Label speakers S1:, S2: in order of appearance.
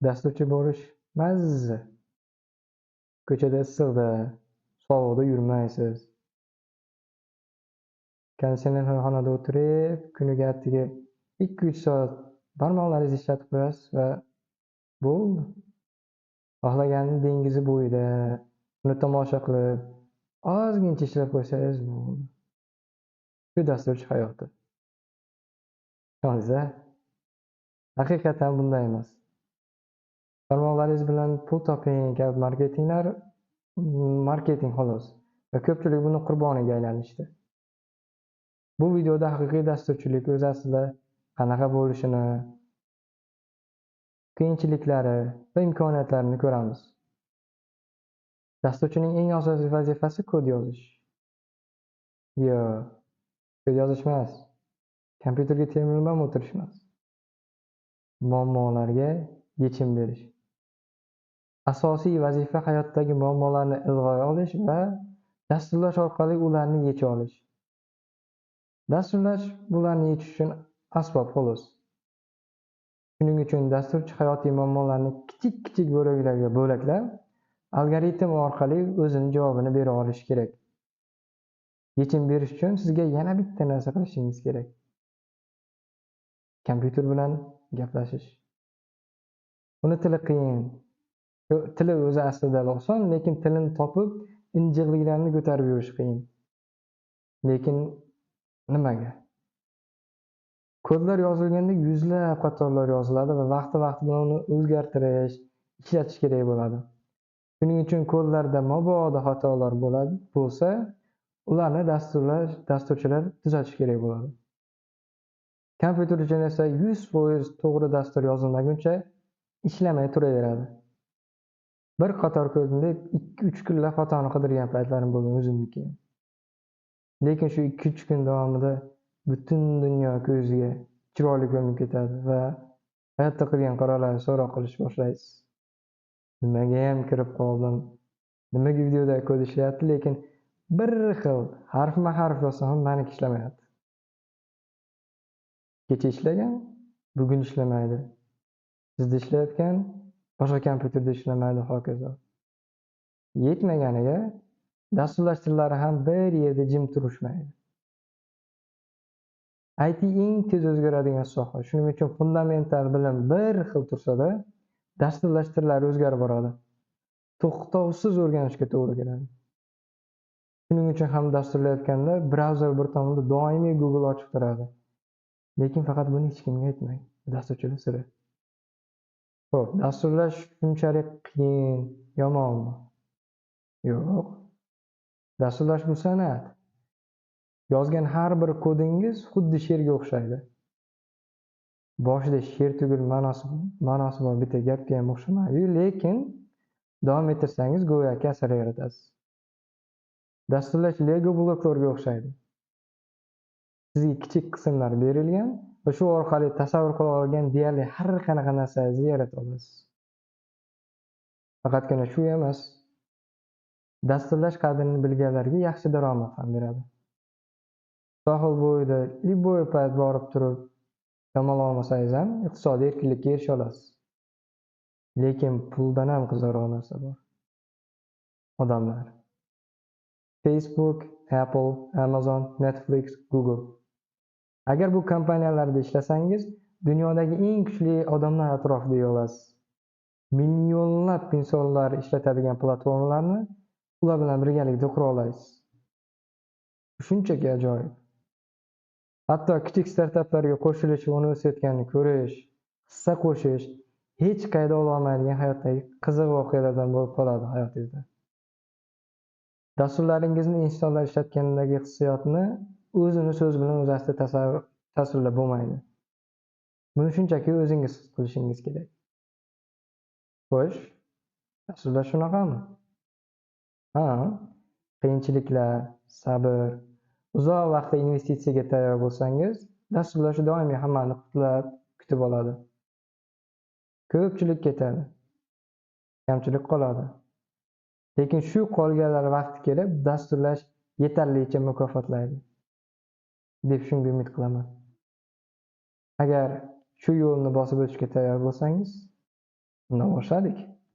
S1: Dasturchi bo'lish mazza. Ko'chada issiqda, sovuqda yurmaysiz. Konditsioner xonada o'tirib, kuniga atigi 2-3 soat barmoqlaringizni ishlatib qo'yasiz va bo'ldi. Xohlagan dengizi bo'yida uni tomosha qilib, ozgincha ishlab qo'ysangiz bo'ldi. Shu dasturchi hayoti. Ishondingiz-a? Haqiqatan bunday emas. Barmoqlaringiz bilan pul toping kabi marketinglar marketing xolos va ko'pchilik buni qurboniga aylanishdi. Bu videoda haqiqiy dasturchilik o'zi aslida qanaqa bo'lishini, qiyinchiliklari va imkoniyatlarini ko'ramiz. Dasturchining eng asosiy vazifasi kod yozish. Yo'q, kod yozish emas. Kompyuterga termilib ham o'tirish emas. Muammolarga yechim berish. Asosiy vazifa hayotdagi muammolarni ilg'ay olish va dasturlash orqali ularni yecha olish. Dasturlash bularni yechish uchun asbob xolos. Shuning uchun dasturchi hayotiy muammolarni kichik-kichik bo'laklarga bo'laklab, algoritm orqali o'zini javobini bera olishi kerak. Yechim berish uchun sizga yana bitta narsa qilishingiz kerak. Kompyuter bilan gaplashish. Uni tili qiyin. Tili o'zi aslida oson, lekin tilini topib, injiqliklarni ko'tarib yurish qiyin. Lekin nimaga? Kodlar yozilganda yuzlab qatorlar yoziladi va vaqti-vaqti bilan uni o'zgartirish, ishlatish kerak bo'ladi. Shuning uchun kodlarda mabodo xatolar bo'lsa, ularni dasturchilar tuzatish kerak bo'ladi. Kompyuter uchun esa 100% to'g'ri dastur yozilmaguncha ishlamay turaveradi. Bir qator kodni deb 2-3 kunlab xatoni qidirgan paytlarim bo'lgan o'zimniki. Lekin shu 2-3 kun davomida butun dunyo ko'ziga chiroyli ko'rinib ketadi va hayotda qilgan qarorlarni so'roq qilish boshlaysiz. Nimaga ham kirib qoldim? Nimaga videoda kod ishlayapti, lekin bir xil harfma-harf yozsam ham meniki ishlamayapti. Kecha ishlagan, bugun ishlamaydi. Sizda ishlayotgan boshqa kompyuterda ishlamaydi, hokazo. Yetmaganiga dasturlash tillari ham bir yerda jim turishmaydi. IT eng tez o'zgaradigan soha. Shuning uchun fundamental bilim bir xil tursa-da, dasturlash tillari o'zgarib boradi. To'xtovsiz o'rganishga to'g'ri keladi. Shuning uchun ham dasturlayotganda brauzer bir tomonda doimiy Google ochiq turadi. Lekin faqat buni hech kimga aytmang. Dasturchilik siri. Xo'p, dasturlash shunchalik qiyin, yomonmi? Yo'q. Dasturlash bu san'at. Yozgan har bir kodingiz xuddi she'rga o'xshaydi. Boshida she'r tugul ma'nosi bor bitta gapga ham o'xshamaydi, lekin davom ettirsangiz go'yoki asar yaratasiz. Dasturlash Lego bloklarga o'xshaydi. Sizga kichik qismlar berilgan va shu orqali tasavvur qila olgan deyarli har qanaqa narsangizni yarata olasiz. Faqatgina shu emas. Dasturlash qadrini bilganlarga yaxshi daromad ham beradi. Sohil bo'yida любой payt borib turib dam olmasangiz ham iqtisodiy erkinlikka erisha olasiz. Lekin puldan ham qiziqroq narsa bor. Odamlar. Facebook, Apple, Amazon, Netflix, Google. Agar bu kompaniyalarda ishlasangiz, dunyodagi eng kuchli odamlar atrofida yig'ilasiz. Millionlab insonlar ishlatadigan platformalarni ular bilan birgalikda qura olasiz. Shunchaki ajoyib. Hatto kichik startaplarga qo'shilish va uni o'sayotganini ko'rish, hissa qo'shish hech qayda ola olmaydigan hayotdagi qiziq voqealardan bo'lib qoladi hayotingizda. Dasturlaringizni insonlar ishlatganidagi hissiyotni o'zini so'z bilan o'z aslida tasvirlab bo'lmaydi. Buni shunchaki o'zingiz his qilishingiz kerak. Xo'sh, dasturlash shunaqami? Ha, qiyinchiliklar, sabr, uzoq vaqtda investitsiyaga tayyor bo'lsangiz, dasturlash doimiy hammani qutlab, kutib oladi. Ko'pchilik ketadi. Kamchilik qoladi. Lekin shu qolganlar vaqti kelib, dasturlash yetarlicha mukofotlaydi deb shunga umid qilaman. Agar shu yo'lni bosib o'tishga tayyor bo'lsangiz, Undan boshladik.